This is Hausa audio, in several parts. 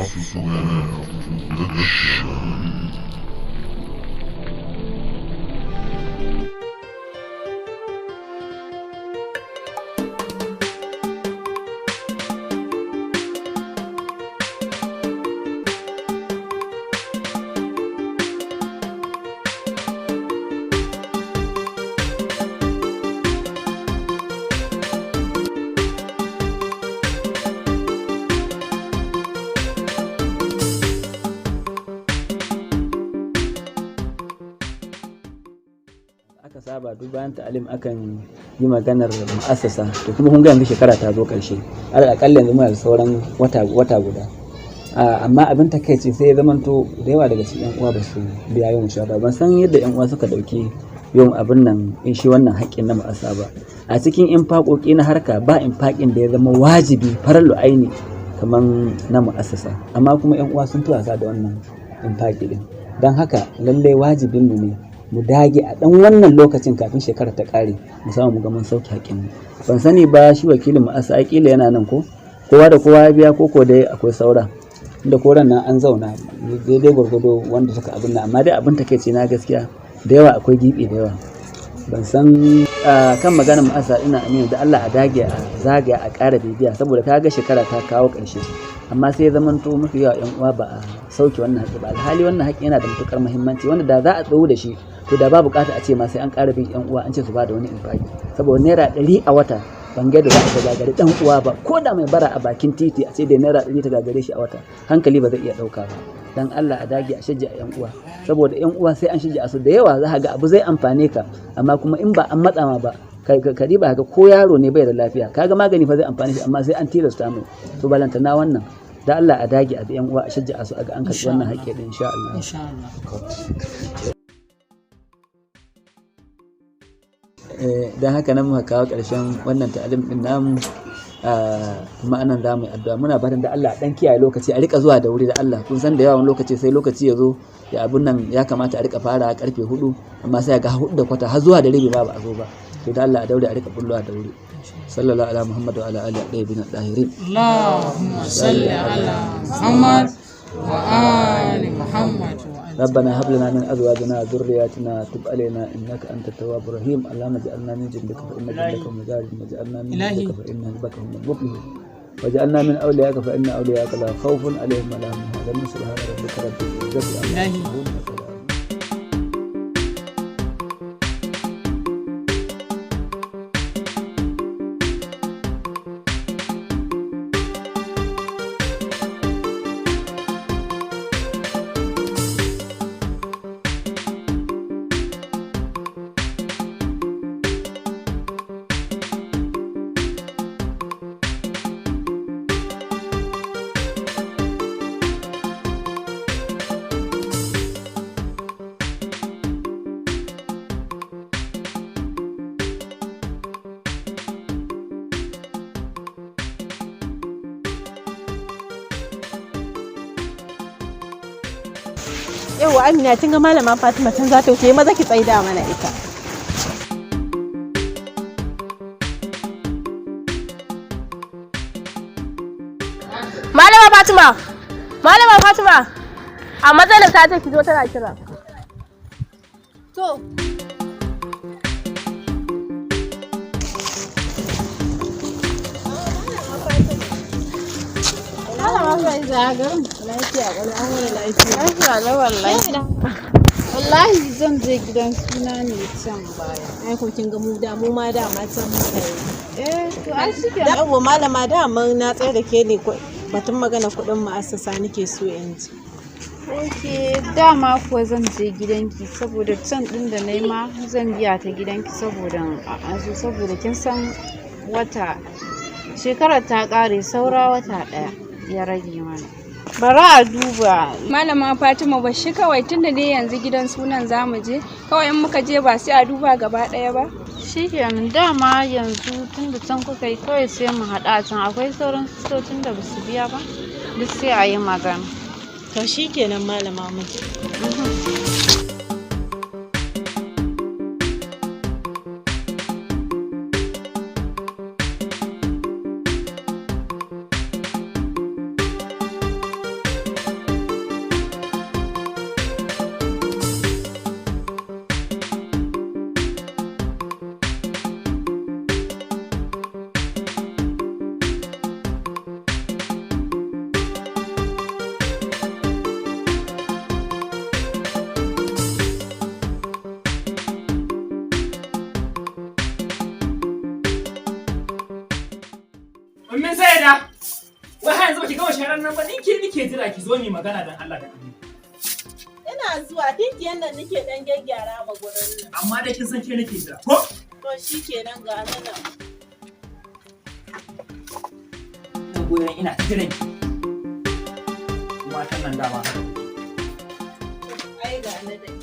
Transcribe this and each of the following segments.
Software Production. Aka saba duk bayan ta'alim akan yi maganar mu'assasa, to kuma kun ga yanzu shekara ta zo ƙarshe, alal aƙalla yanzu muna da sauran wata guda. Amma abin takaici sai ya zamanto da yawa daga cikin 'yan uwa ba su biya yawan shawara. Ban san yadda 'yan uwa suka ɗauki yawan abin nan shi wannan haƙƙin na mu'assasa ba. A cikin infaƙoƙi na harka ba infaƙin da ya zama wajibi farallu aini kamar na mu'assasa, amma kuma 'yan uwa sun fi wasa da wannan infaƙi din. Don haka lallai wajibinmu ne mu dage a ɗan wannan lokacin kafin shekara ta ƙare mu samu mu ga mun sauke haƙƙin mu. Ban sani ba shi wakilin mu'assasa ai ƙila yana nan ko kowa da kowa ya biya ko ko dai akwai saura, inda koran nan an zauna daidai gwargwado wanda suka abin nan, amma dai abin takaici na gaskiya da yawa akwai gibi da yawa. Ban san kan maganar mu'assasa ina amina da Allah a dage a zagaya a ƙara bibiya, saboda ka ga shekara ta kawo ƙarshe amma sai ya zamanto mafi yawa 'yan uwa ba a sauke wannan haƙƙi ba. Alhali wannan haƙƙi yana da matuƙar muhimmanci wanda da za a tsawo da shi to da ba buƙata a ce ma sai an ƙara bin 'yan uwa an ce su ba da wani infaki, saboda naira 100 a wata ban ga da za a gagari ɗan uwa ba, ko da mai bara a bakin titi a ce da naira 100 ta gagare shi a wata hankali ba zai iya ɗauka ba. Dan Allah a dage a shajja a 'yan uwa, saboda 'yan uwa sai an shajja a su da yawa za ka ga abu zai amfane ka, amma kuma in ba an matsa ma ba ka riba ga ko yaro ne bai da lafiya kaga magani fa zai amfane shi amma sai an tilasta mai, to balantana wannan. Da Allah a dage a bi 'yan uwa a shajja a su a ga an karɓi wannan haƙƙi din insha Allah. Insha Allah. Don haka nan muka kawo ƙarshen wannan ta'alim din namu, kuma anan za mu yi addu'a. Muna fatan da Allah dan kiyaye lokaci a rika zuwa da wuri da Allah. Kun san da yawan lokaci sai lokaci ya zo ya abun nan ya kamata a rika fara karfe 4 amma sai ga 4:15 har zuwa da rabi ba a zo ba. To da Allah a daure a rika bullowa da wuri. Sallallahu ala Muhammad wa ala alihi tayyibin tahirin. Allahumma salli ala Muhammad wa ali Muhammad. ربنا هب لنا من ازواجنا وذرياتنا تب علينا انك انت التواب الرحيم. اللهم اجعلنا من جندك فان جندك هم الغالبون، واجعلنا من جندك فان جندك هم المفلحون، واجعلنا من اوليائك فان اولياءك لا خوف عليهم ولا هم يحزنون. سبحان ربك رب العزه عما يصفون. Yauwa Amina, kin ga malama Fatima can za ta wuce, maza ki tsaida mana ita. Malama Fatima! Malama Fatima! A matsalar ta ce ki zo tana kira. To. Malama Fatima, lafiya ƙalau, an wuni lafiya. Lafiya lau wallahi. Wallahi zan je gidan suna ne can baya. Ai ko kin ga mu da mu ma dama can muka yi. Eh to ai shikenan. Yawwa malama dama na tsaya da ke ne batun magana kuɗin mu'assasa nake so in ji. Ok, dama kuwa zan je gidanki saboda can ɗin da na yi ma zan biya ta gidanki saboda a zo, saboda kin san wata shekarar ta ƙare saura wata ɗaya ya rage mana. Bara a duba. Malama Fatima ba shi kawai tunda dai yanzu gidan sunan zamu je, kawai in muka je ba sai a duba gaba ɗaya ba. Shikenan dama yanzu tunda can kuka yi kawai sai mu haɗu a can, akwai sauran sistocin da basu biya ba duk sai a yi magana. To shikenan malama mu je. Ummin Saida, wai har yanzu baki gama sharar nan ba, ni ke nike jira ki zo ni magana dan Allah da Annabi. Ina zuwa tinkiyan nan nake dan gyaggyara ma gurin nan. Amma dai kin san ke nake jira, ko? To shikenan ga nan. Ina goyon ina ta jiran ki. Matan nan dama. Ai ga nan dai.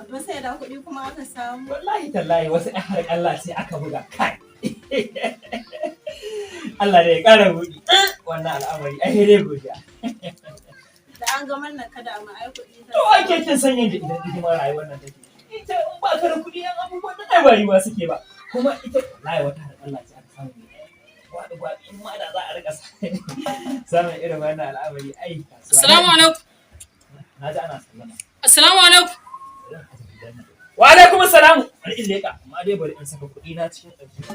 Abin sai da kuɗi kuma aka samu. Wallahi tallahi wasu ɗan har Allah sai aka buga kai. Allah ne ya ƙara buɗi. Wannan al'amari ai dai godiya. Da an ga wannan kada ma ai kuɗi. To ai ke kin san yadda idan hidimar rayuwar nan take. Ita in ba ka da kuɗi yan abubuwan nan ai ba riba suke ba. Kuma ita wallahi wata har Allah ce aka samu ne. Gwaɗi gwaɗi in ma da za a riƙa samun irin wannan al'amari ai kasuwa. Assalamu alaikum. Na ji ana sallama. Assalamu alaikum. Wa alaikum assalam. Bari in leƙa amma dai bari in saka kuɗi na cikin aljihu.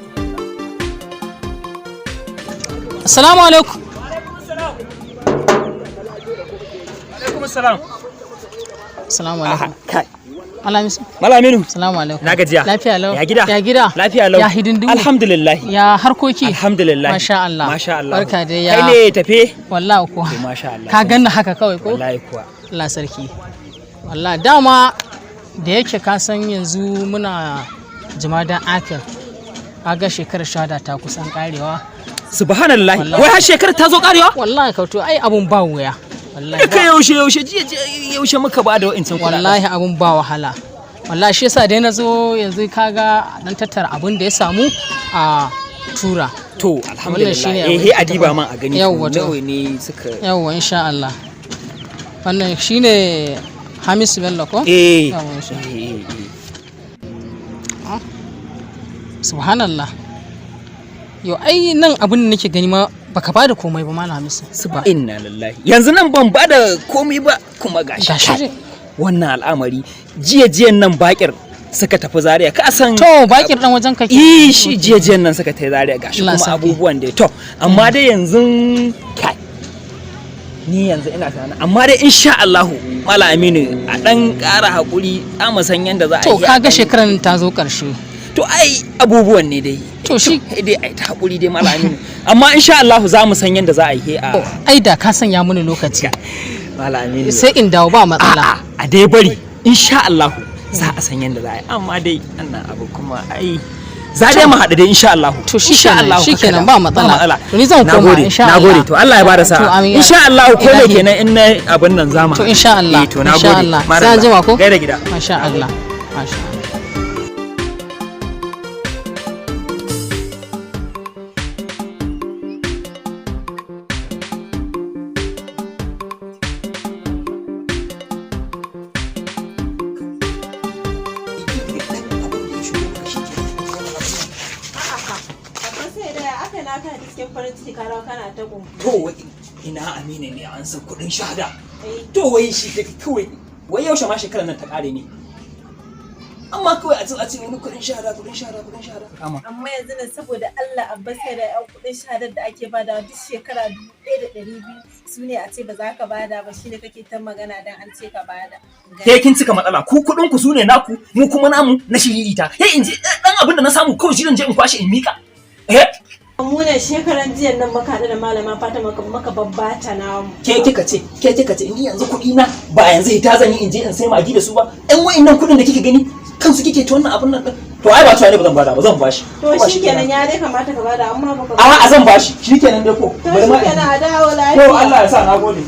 Assalamu alaikum. Alaikum assalam. Assalamu alaikum. Kai. Alamisu. Malaminu. Assalamu alaikum. Na gajiya. Lafiya lau. Ya gida. Ya gida. Lafiya lau. Ya hidindimu. Alhamdulillah. Ya harkoki. Alhamdulillah. Masha Allah. Masha Allah. Barka dai ya. Kai ne tafe? Wallahi kuwa. To masha Allah. Ka ganni haka kawai ko? Wallahi kuwa. Allah sarki. Wallahi dama da yake ka san yanzu muna jimadan akir. Kaga shekarar shahada ta kusan karewa. Subhanallah. Wai har shekarar ta zo karewa? Wallahi ka to ai abun ba wuya. Wallahi. Ka yaushe yaushe jiya yaushe muka ba da wa'incan kuɗaɗen. Wallahi abun ba wahala. Wallahi shi yasa dai na zo yanzu kaga dan tattara abun da ya samu a tura. To alhamdulillah. Eh he adiba man a gani. Yawwa to. Nawa ne suka Yawwa insha Allah. Wannan shine Hamisu Bello ko? Eh. Yawwa insha Allah. Subhanallah. Yo ai nan abun da nake gani ma baka bada komai ba Malam Hamisu. Inna lillahi. Yanzu nan ban bada komai ba kuma gashi. Gashi. Wannan al'amari jiya jiyan nan bakir suka tafi Zaria ka san To bakir dan wajen kake. Eh shi jiya jiyan nan suka tafi Zaria gashi kuma abubuwan da to amma dai yanzu kai ni yanzu ina tunanin amma dai insha Allahu Malam Aminu a dan ƙara hakuri a mu san yanda za a yi. To kaga shekaran ta zo ƙarshe. To ai abubuwan ne dai. To shi dai ai ta hakuri dai Malam Aminu amma insha Allahu za mu san yanda za a yi a ai da ka sanya mini lokaci. Malam Aminu sai in dawo ba matsala. A dai bari insha Allahu za a san yanda za a yi amma dai annan abu kuma ai za dai mu haɗu dai insha Allah. To shikenan shikenan ba matsala. To ni zan koma insha Allah. Nagode to Allah ya bada sa'a. Insha Allah ko me kenan in na abin nan zama. To insha Allah. To nagode. Sai an jima ko? Gaida gida. Masha Allah. Masha Allah. To wai ina Amina ne an san kuɗin shahada. To wai shi take kawai wai yaushe ma shekarar nan ta ƙare ne. Amma kawai a ce wani kuɗin shahada kuɗin shahada kuɗin shahada. Amma yanzu nan saboda Allah Abba sai da yan kuɗin shahadar da ake bada duk shekara 1,200 su ne a ce ba za ka bada ba shine kake ta magana dan an ce ka bada. Ke kin cika matsala ku kuɗin ku su ne naku mu kuma namu na shiririta. He in je dan abin da na samu kawai shi zan je in kwashe in mika. Eh Mu ne shekaran jiya nan muka haɗu da malama Fatima muka babbata namu. Ke kika ce, ke kika ce ni yanzu kuɗi na ba yanzu ita zan yi in je in sai magi da su ba. Ɗan wa'innan kuɗin da kike gani kansu kike ta wannan abun nan ɗin. To ai ba cewa ne ba zan bada ba zan bashi. To shikenan ya dai kamata ka bada amma baka. A'a zan bashi shikenan dai ko. To shikenan a dawo lafiya. To Allah ya sa nagode.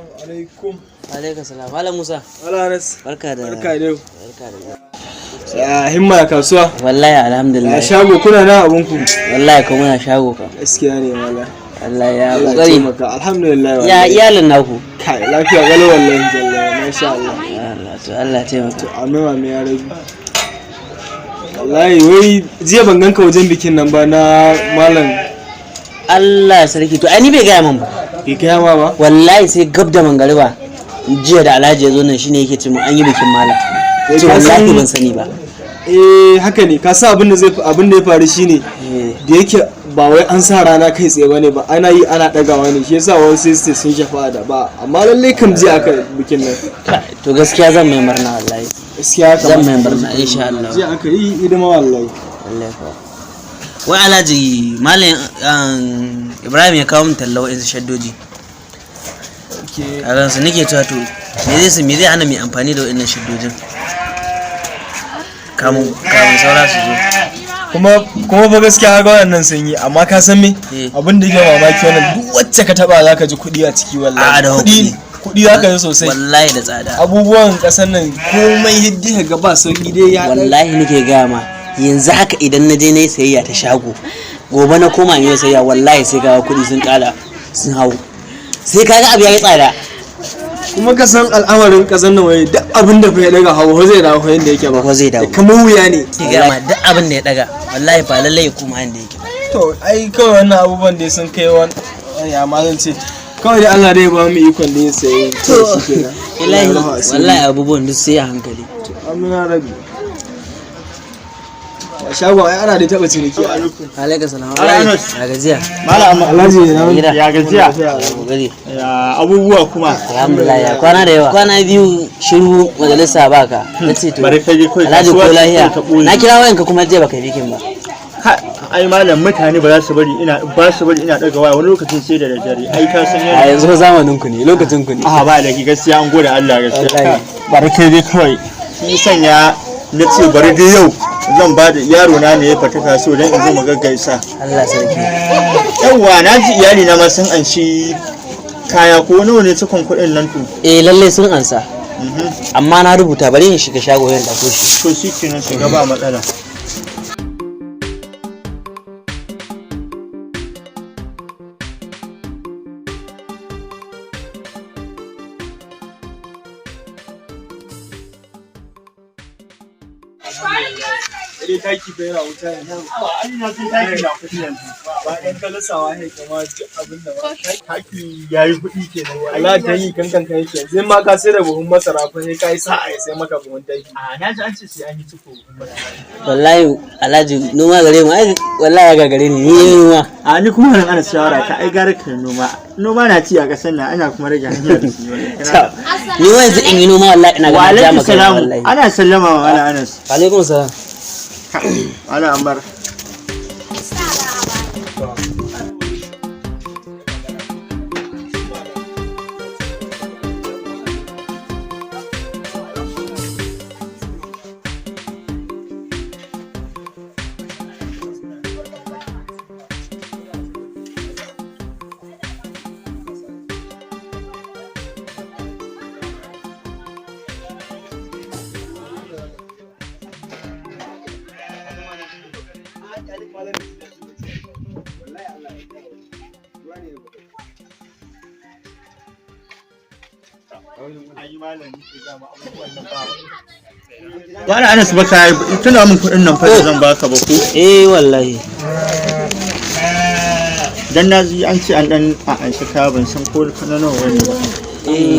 Assalamu alaikum. Alaikum salam. Malam Musa. Wala Anas. Barka da Barka da yau. Barka da. Ya himma ya kasuwa. Wallahi alhamdulillah. Ya shago kuna na abun ku. Wallahi ko muna shago ka. Gaskiya ne wala. Allah ya Allah kokari. taimaka. Alhamdulillah Ya wallahi. iyalin naku. Kai lafiya galau wallahi jalla masha Allah. Allah to Allah taimaka. To amin amin ya rabi. Wallahi wai jiya ban ganka wajen bikin nan ba na malam. Allah sarki to ai ni bai gaya min ba. Bai gaya ma ba? Wallahi sai gab da mangariba jiya da Alhaji ya zo nan shine yake ce mu an yi bikin malam. Eh, To ka wallahi san- ban sani ba. Eh haka ne ka sa abin da zai abin da ya faru shine da yake ba wai an sa rana kai tsaye bane ba ana yi ana dagawa ne shi yasa wasu sai su ce sun shafa da ba amma lallai kam jiya aka bikin nan. To gaskiya zan mai murna wallahi. Gaskiya Zan mai murna insha Allah. Jiya aka yi hidima wallahi. Wallahi fa. Wai Alhaji Malam Ibrahim ya kawo min talla wa'insu shaddoji. A ransu nake cewa to me zai hana mai amfani da wa'innan shaddojin? Kamun saura su zo. Kuma fa gaskiya ga wannan sun yi amma ka san me abin da yake mamaki wannan duk wacce ka taba zaka ji kuɗi a ciki wallahi. A'a, da kuɗi kuɗi zaka ji sosai. Wallahi da tsada. Abubuwan ƙasar nan komai hiddi ka ga ba sauki dai ya Wallahi nake gaya ma yanzu haka idan na je na yi sayayya ta shago gobe na koma in yi sayayya wallahi sai kaga kuɗi sun ƙara sun hau. Sai kaga abu ya yi tsada. Kuma ka san al'amarin ƙasar nan wai duk abin da fa ya daga hawa zai dawo yanda yake ba. Ba zai dawo. Kamar wuya ne. Nake gaya ma duk abin da ya daga wallahi ba lallai ya koma yanda yake ba. To ai kawai wannan abubuwan dai sun kai wani ya ma zan ce kawai dai Allah dai ba mu ikon da yin saye To, to shikenan. Wallahi wallahi abubuwan duk sai a hankali. Amina rabi. A shagon ai ana dai taba ciniki. Alaikum salam. Anas. Ya gajiya. Malam Alhaji na Gida. Ya gajiya. Kokari. Ya abubuwa kuma. Alhamdulillah ya kwana da yawa. Kwana biyu shiru majalisa baka. Nace to. Bari ka je kawai Alhaji kasuwa ko ce lahiya. ta ɓoye. Na kira wayanka kuma jiya baka yi bikin ba. Ai malam mutane ba za su bari ina ba su bari ina daga waya wani lokacin sai da daddare ai ka san A yanzu fa zamanin ku ne lokacin ku ne. A ba da ki gaskiya an gode Allah gaskiya. Wallahi. Bari kai dai kawai shi sanya na ce bari dai yau zan ba da yaro na ne ya fita kasuwa don in zo mu gaggaisa. Allah sarki. Yawwa na ji iyali na ma sun anshi kaya ko nawa ne cikon kuɗin nan to. Eh lalle sun ansa. Amma na rubuta bari in shiga shago yan dauko shi. To shi kenan shiga ba matsala. Dai taki fa yana wuta yanzu. Ai na san taki na kuɗi yanzu. Ba ɗan kalasawa sai kama duk abin da ba. Taki yayi kuɗi kenan. Allah ta yi kankan kai yake. Zai ma ka sai da buhun masara fa sai ka yi sa'a ya sai maka buhun taki. A na ji an ce sai an yi ciko. Wallahi Alhaji noma gare mu ai wallahi ya gagare ni ni noma. A ni kuma nan ana shawara ta ai gara ka noma. Noma na ci a ƙasar nan ana kuma rage hanyar da shi. Ni wa yanzu in yi noma wallahi ina Wa ganin ja alaikum maka salam. wallahi. Ana sallama wa Malam Anas. Alaikum salam. Ana Ammar. Wani Anas baka tuna min kuɗin nan fa da zan baka ba ko? Eh wallahi. Dan na ji an ce an dan a an shi kaya ban san ko na nawa bane ba. Eh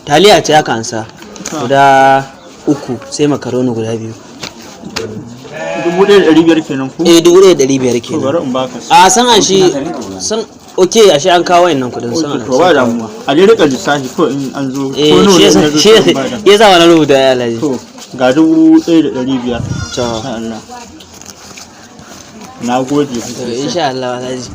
taliya ce aka ansa. Guda uku sai makaroni guda biyu. 1500 kenan ko? Eh 1500 kenan. To bari in baka su. A san an shi san okay ashe an kawo wayannan kudin san Ok, to ba damuwa. A dai rika lissafi ko in an zo Eh ko nawa shi ne yasa na zo shi sai in bada. yasa wani rubuta ya Alhaji. To ga 1500. To. Insha Allah. Na gode. To insha Allah Alhaji.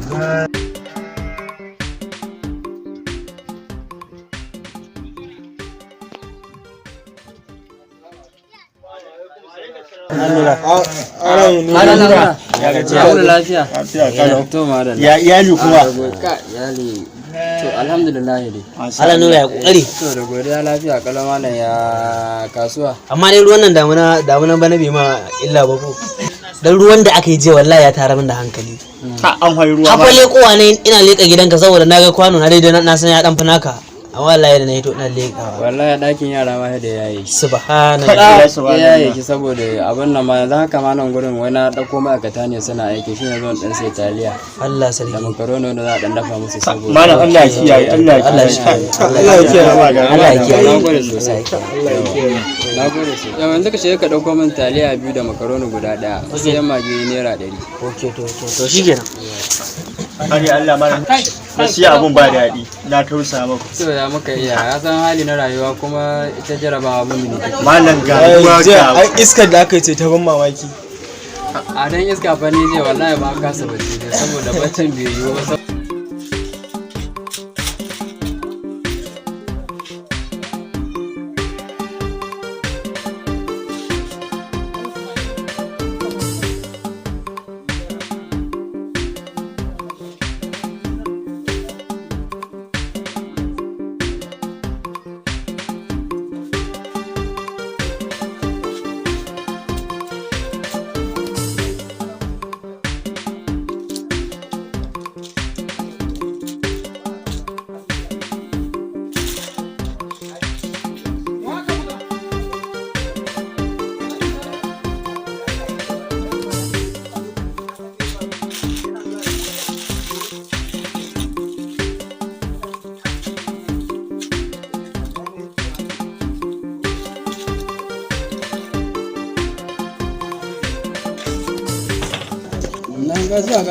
Ya gajiya. Ya wuni lafiya? Lafiya kalau. To madalla. Ya iyali kuma? Ka iyali. To alhamdulillah dai. Allah nura ya kokari. To da godiya lafiya kalau malam ya kasuwa. Amma dai ruwan nan damuna damuna bana bai ma illa ba ko. Dan ruwan da aka yi jiya wallahi ya tara min da hankali. Ha an hayi ruwa. Hafa leƙowa ne ina leƙa gidanka saboda na ga kwano na dai na san ya dan fi naka. Amma wallahi da na hito ina leƙawa. Wallahi ɗakin yara ma da yayi. Subhanallah. Ya yayi ki saboda abin nan ma yanzu haka ma nan gurin wai na ɗauko ma'aikata ne suna aiki shine zan dan sai taliya. Allah sarki. Da makaroni wanda za a dan dafa musu saboda. Malam Allah ya kiyaye, Allah ya kiyaye. Allah ya kiyaye. Allah ya kiyaye. Na gode sosai. Allah ya kiyaye. Na gode sosai. Yau yanzu ka shiga ka ɗauko min taliya biyu da makaroni guda ɗaya. Sai magi ₦100. Okay to to to shikenan. Ani Allah malam. Gaskiya abun ba daɗi. Na tausa maku. To ya muka iya ya san hali na rayuwa kuma ita jarabawa mun ne take. Malam ga ruwa Jiya, ga ai iskar da aka yi ce ta ban mamaki. A dan iska fa ni je wallahi ba kasa bacci ne saboda baccin bai yiwu ba.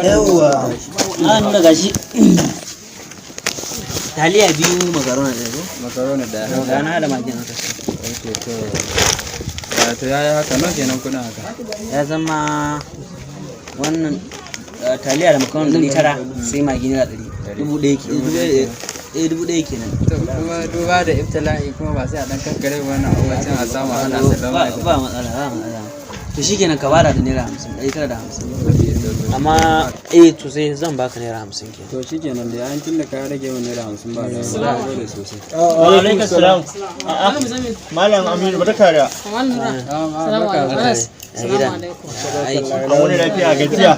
Yawwa. An nuna gashi. Taliya biyu makarona ɗaya ko? Makaroni ɗaya. Ga na da magin haka. Okay to. To yaya haka nawa kenan kuɗin haka? Ya zama wannan taliya da makarona 900 sai magi ₦100. 1000 ke. 1000 kenan. To kuma duba da ibtila'i kuma ba sai a dan kankare wannan abubuwan a samu ana sallama. Ba matsala ba matsala. To shikenan ka bada da ₦50, 950. Amma eh to sai zan baka ₦50 kenan. To shikenan da an tunda ka rage min ₦50 ba da na gode sosai. Wa alaikum salam. A'a. Malam Aminu barka da. Salamu alaikum. Salamu alaikum. An wani lafiya gajiya.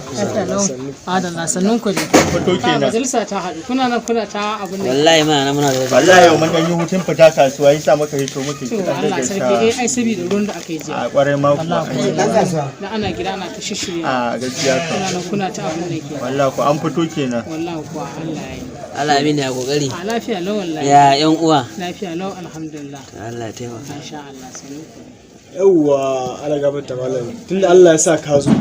Adalla sannun ku dai. Fito kenan. Majalisa ta haɗu. Kuna nan kuna ta abin nan. Wallahi muna nan muna da Wallahi yau mun dan yi hutun fita kasuwa yasa muka hito muke To kiɗan Allah da sarki eh ai saboda ruwan da aka yi jiya. A kwarai ma kuwa. Da ana gida ana ta shishirya. A gaskiya ka. Kuna nan kuna ta abin nan ke. Wallahi ko an fito kenan. Wallahi kuwa Allah ya yi. Allah Aminu ya kokari. A lafiya lau wallahi. Ya yan uwa. Lafiya lau alhamdulillah. Allah ya taimaka. Masha Allah sannun ku. Yawwa, ala gafarta malam. Tunda Allah ya sa ka zo.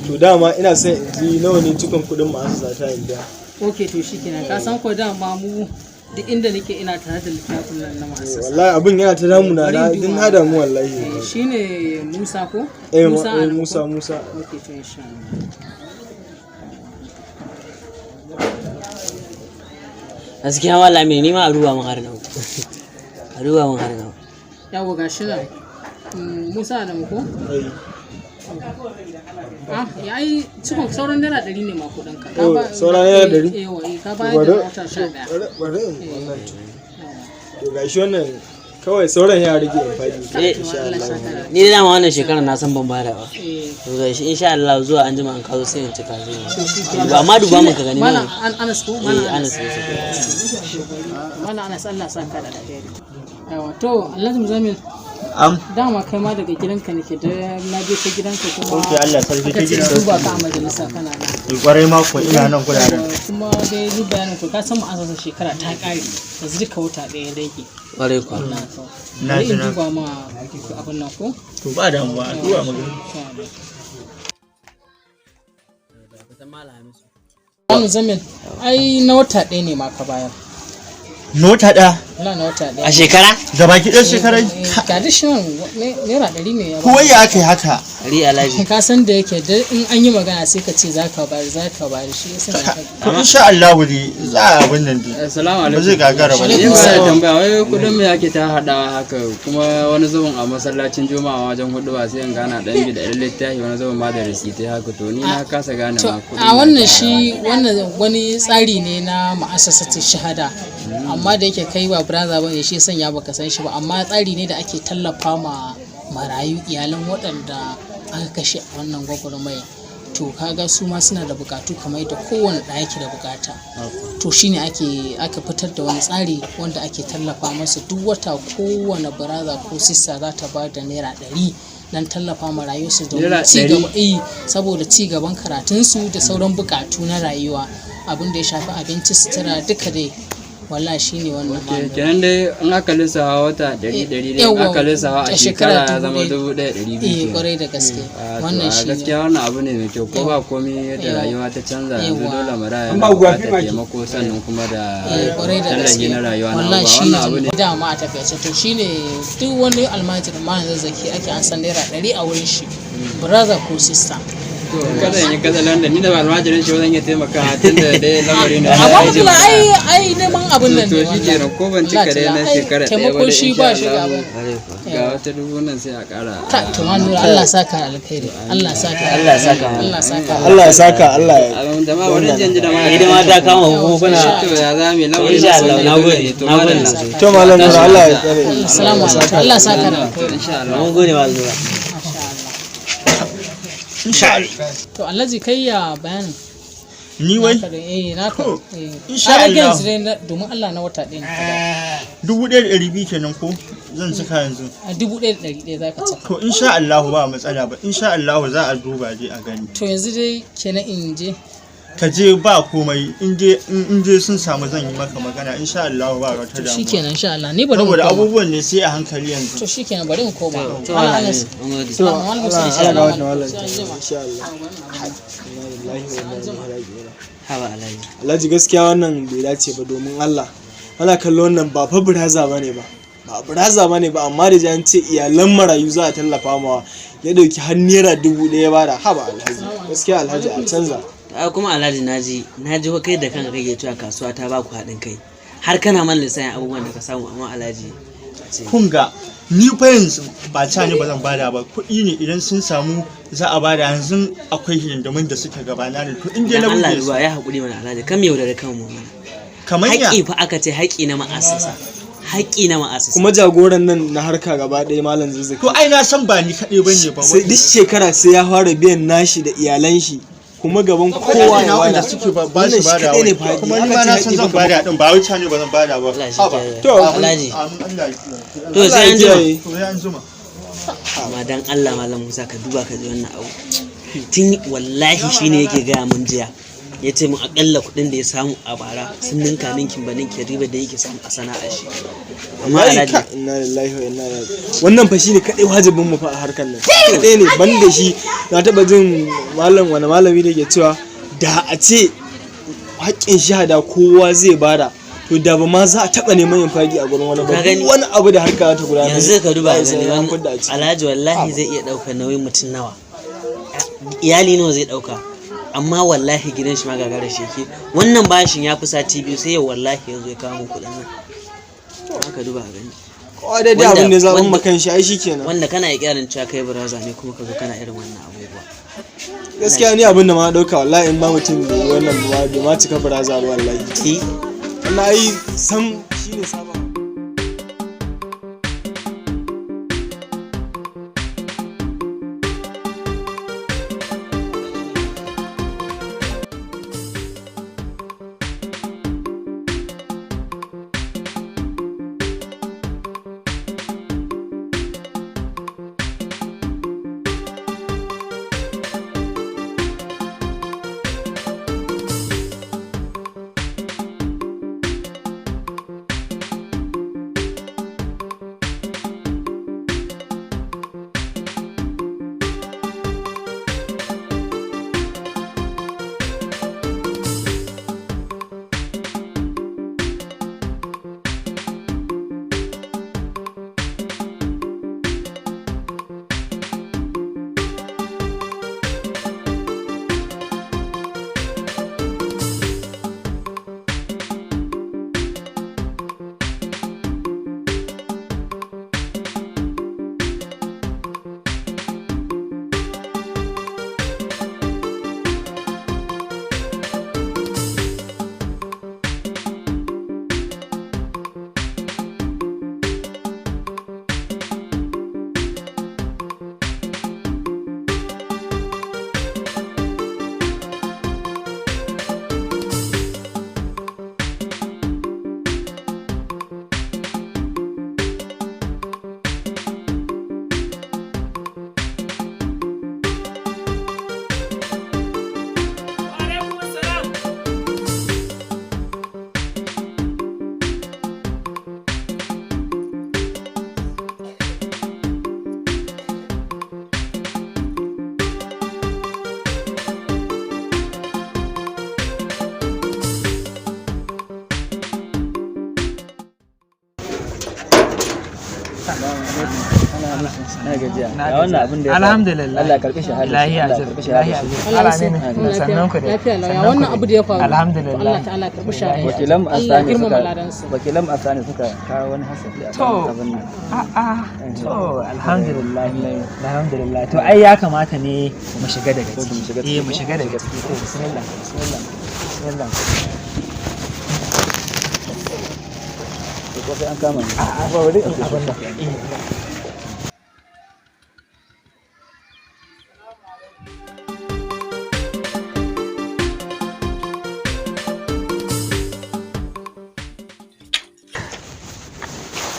To dama ina son in ji nawa ne cikon kuɗin ma'asasa ta in biya. Ok to shikenan ka san ko dama mu duk inda nake ina tare da littafin nan na ma'asasa. Wallahi abin yana ta damuna na Bari in din duba. na damu wallahi. Shine Musa ko? Eh, Musa eh, Adamu ko? Musa, Musa. Ok to insha Allah. Gaskiya wallahi Aminu ni ma a duba mun har nawa. A duba mun har nawa. Yawwa gashi nan. Musa Adamu ko? Ah, ya yi cikon sauran ₦100 ne ma kuɗin ka. Oh, sauran ₦100? Yawa, eh, ka bayar da wata 11. Bari in wannan to. To gashi wannan kawai sauran ya rage in faɗi. Eh, Insha Allah. Ni da dama wannan shekarar na san ban bada ba. Eh. To gashi insha Allah zuwa an jima an kazo sai in cika zai. Ba amma duba mun ka gani Malam ne. Anas ko? Eh, Anas ne. Malam Anas Allah sa ka da alheri. Yawa, to Alhaji Muzammil. Am. Dama kai ma daga gidanka nake da na je ta gidanka kuma. Ok, Allah sarki, aka ta ce gidanka. duba ka a majalisa kana nan. Eh, kwarai ma kuwa ina nan guraren. Kuma dai duk bayanin ku ka san mu asasa shekara ta ƙare yanzu duka wata ɗaya ya rage. Kwarai kuwa. Allah ka. Na Bari ji in na. duba ma abin nan ko? To ba damuwa a duba mu gani. Malam Muzammil, ai na wata ɗaya ne ma ka bayar. Na wata ɗaya? Wallahi na wata ɗaya. A shekara? Gabaki ɗaya shekarar? Ga duk shi nan ₦100 ne ya Ko wai ya aka yi haka? Ari Alhaji. Ka san da yake da in an yi magana sai ka ce za ka bayar, za ka bayar, shi yasa na ka. To insha Allah dai za a abin nan dai. Assalamu Ba alaikum. zai gagara ba. Ni ba da tambaya, wai kudin me ake ta hadawa haka, kuma wani zubin a masallacin Juma'a wajen hudu ba sai in gana dan bi da ɗan littafi, wani zubin ma da risitai haka, to ni na kasa gane To ma kudin. a wannan shi wannan wani tsari ne na ma'asasatu shahada, amma da yake kai ba brother bane shi sanya baka san shi ba, amma tsari ne da ake tallafa ma marayu, iyalan waɗanda aka kashe a wannan gwagwarmaya. To kaga su ma suna da bukatu kamar yadda kowane ɗa yake da bukata. To shine ake aka fitar da wani tsari wanda ake tallafa masa duk wata, kowane brother ko sister za ta ba da ₦100 don tallafa ma rayuwarsu domin Naira ci ɗari? gaba, eh, saboda ci gaban karatunsu da sauran bukatu na rayuwa, abin da ya shafi abinci, sutura, duka dai. Wallahi shine wannan Ok, kenan dai in aka lissafa wata ɗari ɗari dai in Yawwa, aka lissafa a a shekara shekara ya zama 1,200. 1,200 Eh, kenan. kwarai da gaske. Ah, to, Wannan a shine. gaskiya wannan abu ne mai kyau, ko ba komai yadda Yawwa. rayuwa ta canza yanzu Yawwa. dole maraya An na ba gwafi buƙatar maki. taimako, sannan kuma da Eh, kwarai da tallafi gaske. na rayuwa na Wallahi abubuwa. shi Wannan abu ne ne dama a takaice. To shine duk wani almajiri ma yanzu zaki ake an san ₦100 a wurin shi, brother ko sister. To kada in yi katsalan da ni da ba almajirin shi ba zan iya taimakawa, tun da dai lamari ne. Amma kuma ai ai neman abun nan To ne shi kenan, ko ban cika dai na Wallahi, shekara ɗaya ba taimako dai shi insha ba shi Allah gaba. ga wata dubu nan sai a ƙara. Ta to ma nura, Allah saka alkhairi, Allah saka. Allah saka. Allah saka. Allah ya saka, Allah ya Jama'a bari in ji da ma Hidima ta kama ku kuna. To ya za mu yi lamarin Insha Allah, ne na dole gode, ne, to na gode. madalla. To malam Nura, Allah ya tsare. Assalamu alaikum, Allah saka da alkhairi. Insha Allah. Mun gode malam Nura. Insha Allah. To Alhaji, kai ya bayanin? Ni wai? Naka da- eh naka, eh. Insha Ai, rage Allah. yanzu dai domin Allah na wata ɗaya ne ka ba. 1,200 kenan ko zan cika yanzu. A 1,100 za ka cika. To insha Allah ba matsala ba. Insha Allah za a duba dai a gani. To yanzu dai kenan in je? Ka je, ba komai, in je sun samu zan yi maka magana, insha Allah ba wata To damuwa. shikenan, insha Allah ni bari in Saboda koma. abubuwan ne sai a hankali yanzu. To shikenan, bari in koma. To, Malam Allah Anas. mun gode. To Malam Musa, Allah insha Allah ga Allah. wata malam. Sai an jima. Insha Allah. Inna lillahi wa inna ilaihi raji'un. Haba Alhaji. Alhaji, gaskiya wannan bai dace ba, domin Allah. Ana kallo wannan ba fa buraza bane ba. Ba buraza bane ba, amma da ji an ce iyalan marayu za a tallafa mawa, ya dauki har ₦1,000 ya bada. Haba Alhaji. Gaskiya Alhaji a canza. Ai kuma Alhaji, naji naji fa kai da kanka kake cewa kasuwa ta ba ku haɗin kai. Har kana man lissafin abubuwan da ka samu, amma Alhaji a ce Kun ga ni fa yanzu ba ca ne ba zan bada ba, kuɗi ne idan sun samu za a bada. Yanzu akwai hidindimin da suke gabana ne, to in dai dan na Allah buge su duba ya haƙuri mana Alhaji, kan yaudare kanmu mana. Kamar ya? Haƙƙi fa aka ce, haƙƙi na ma'asasa. Haƙƙi na ma'asasa. Kuma jagoran nan na harka gaba ɗaya, malam Zazzaki. To ai na san ba ni kaɗai bane ba. Sai duk shekara sai ya fara biyan nashi da iyalan shi, kuma gaban kowa ya na wanda bada. suke ba ba su Wannan shi bada kaɗai ne wai. fa haƙƙi. Kuma ni Aka ma ce na san haƙƙi zan baka bada din, ba wai ca ne ba zan bada ba. Allah shi Haba. kiyaye. To, Alhaji. Amin, Allah ya kiyaye. To sai an jima. To sai an jima. Amma dan Allah malam Musa, ka duba ka ji wannan abu. Tun wallahi shine yake gaya mun jiya. Ya ce mun akalla kuɗin da ya samu a bara sun ninka ninkin ba ninkin ribar da yake samu a sana'ar shi. Amma Wallahi Alhaji ka inna lillahi wa inna ilaihi raji'un. Wannan fa shine kadai wajibin mu fa a harkar nan. Kadai ne banda shi. Na taba jin malam, wani malami da ke cewa da a ce haƙƙin shahada kowa zai bada, to da ba ma za a taba neman yin fagi a gurin wani ba. Ka gani? Duk wani abu da harka ta gudanar yanzu ka duba za a gani yi sai an wannan fidda a ciki. Alhaji wallahi zai iya ɗaukar nauyin mutum nawa, iyali nawa zai ɗauka, amma wallahi gidan shi ma gagara shi yake. Wannan bashin ya fi sati 2 sai yau wallahi yanzu ya kawo mun kuɗin nan. Haka duba gani. Kowa dai dai abin da ya zaɓan ma kanshi ai shikenan. Wanda kana ikirarin cewa kai buraza ne, kuma ka zo kana irin wannan abubuwa. Gaskiya ni abin da ma na dauka wallahi, in ba mutum bai yi wannan ba, bai ma cika baraza ba wallahi. Wannan ai sam shine sabon. Na gajiya. Ya wannan abin da ya faru. Alhamdulillah. Allah ya karbi shahada. Lahiya Allah ya azur. karbi shahada. Lahiya azur. Allah ne. Sannan ku dai. Lafiya lau. Ya Sannan ku wannan dai. abu da ya faru. Alhamdulillah. Allah ta'ala ya karbi shahada. Wakilan Allah ya asani girmama suka ladansu. wakilan asani suka kawo wani hasafi a To. kan abin nan. A'a. To alhamdulillah. Alhamdulillah. To ai ya kamata ne mu shiga daga ciki. Eh mu shiga daga ciki. To bismillah. Bismillah. Bismillah. To ko sai an kama ni. A'a ba wani abin nan. Eh.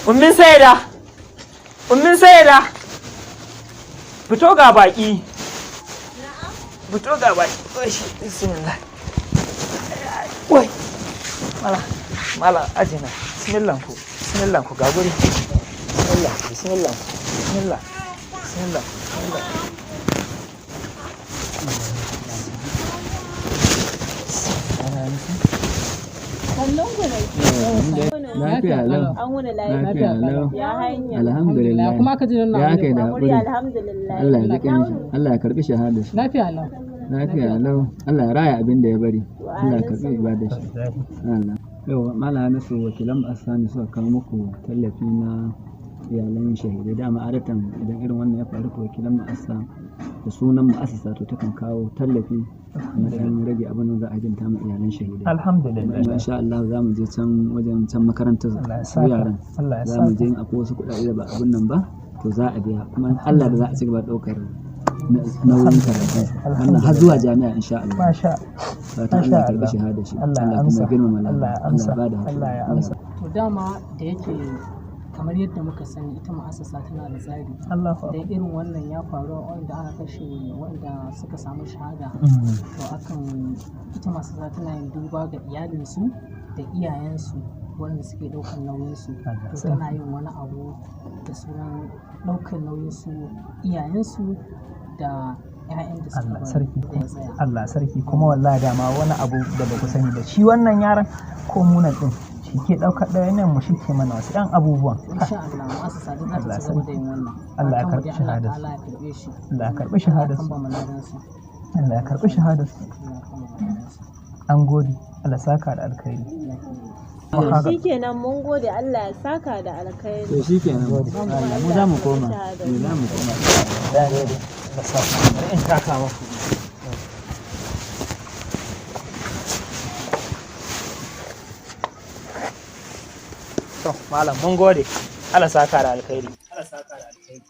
Ummin Saida! Ummin Saida! Fito ga baki! Fito ga baki. Wai, bismillah. Wai! Mala, mala ajina. Bismillah ku. Bismillah ku ga guri. Bismillah, bismillah, bismillah. Bismillah, bismillah. Sannun ku dai. Lafiya lau. An wuni lafiya. Lafiya lau. Ya hanya. Alhamdulillah. Kuma aka ji wannan Ya abu da kai ya da Hakuri hakuri. alhamdulillah. Allah ya ji kanshi. Allah ya karbi shahada shi. Lafiya lau. Lafiya lau. Allah ya raya abin da ya bari. Allah ya karbi ibadar shi. Allah. Yau Malam Hamisu wakilan asani suka kawo muku tallafi na iyalan shahidai dama adatan idan irin wannan ya faru to wakilan mu'assa da sunan mu'assasa to takan kawo tallafi na dan rage abin da za a jinta ma iyalan shahidai. Alhamdulillah. Kuma insha Allah za mu je can wajen can makarantar Allah ya su saka. yaran. Allah ya Za mu saka. je in akwai wasu kuɗaɗe da ba abin nan ba to za a biya kuma in Allah da za a ci gaba da ɗaukar nauyin karatu wannan har zuwa jami'a insha Allah. Masha Fatan Allah ya karɓi shahada shi. Allah ya Allah kuma amsa. ya girmama ladan. Allah ya Allah amsa. ya bada hakuri. Allah ya amsa. To dama da yake kamar yadda muka sani ita ma'asasa tana da tsari. Allahu Da irin wannan ya faru wanda aka kashe wanda suka samu shahada. To akan ita ma'asasa tana yin duba ga iyalinsu da iyayensu wanda suke ɗaukar nauyinsu. To tana yin wani abu da sunan ɗaukar nauyinsu iyayensu da 'ya'yan da suka Allah bari sarki da ya tsaya. Allah sarki kuma wallahi dama wani abu da ba ku sani ba shi wannan yaron ko munan din shi ke ɗaukar ɗayan mu shi ke mana wasu ɗan abubuwan Insha Allah ma'asasa duk za ta Allah ci gaba da yin wannan. Allah ya Fatan mu karɓi dai Allah shahadar ta'ala ya karɓe shi. Allah ya karɓi shahadar Allah ya kamba ladansa. Allah ya karɓi shahadar an gode Allah saka da alkhairi To shikenan mun gode Allah ya saka da alkhairi. To shikenan. Allah mu za mu koma. Mu za mu koma. Allah saka bari in taka muku to malam mun gode Allah saka da alkhairi Allah saka da alkhairi.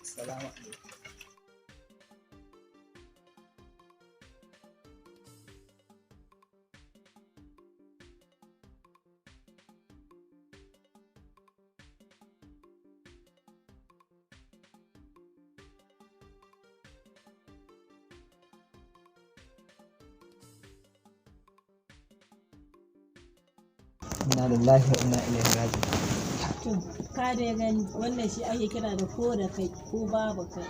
Assalamu alaikum. Inna lillahi wa inna ilaihi raji'un. To ka dai gani wannan shi ake kira da ko da kai ko babu kai.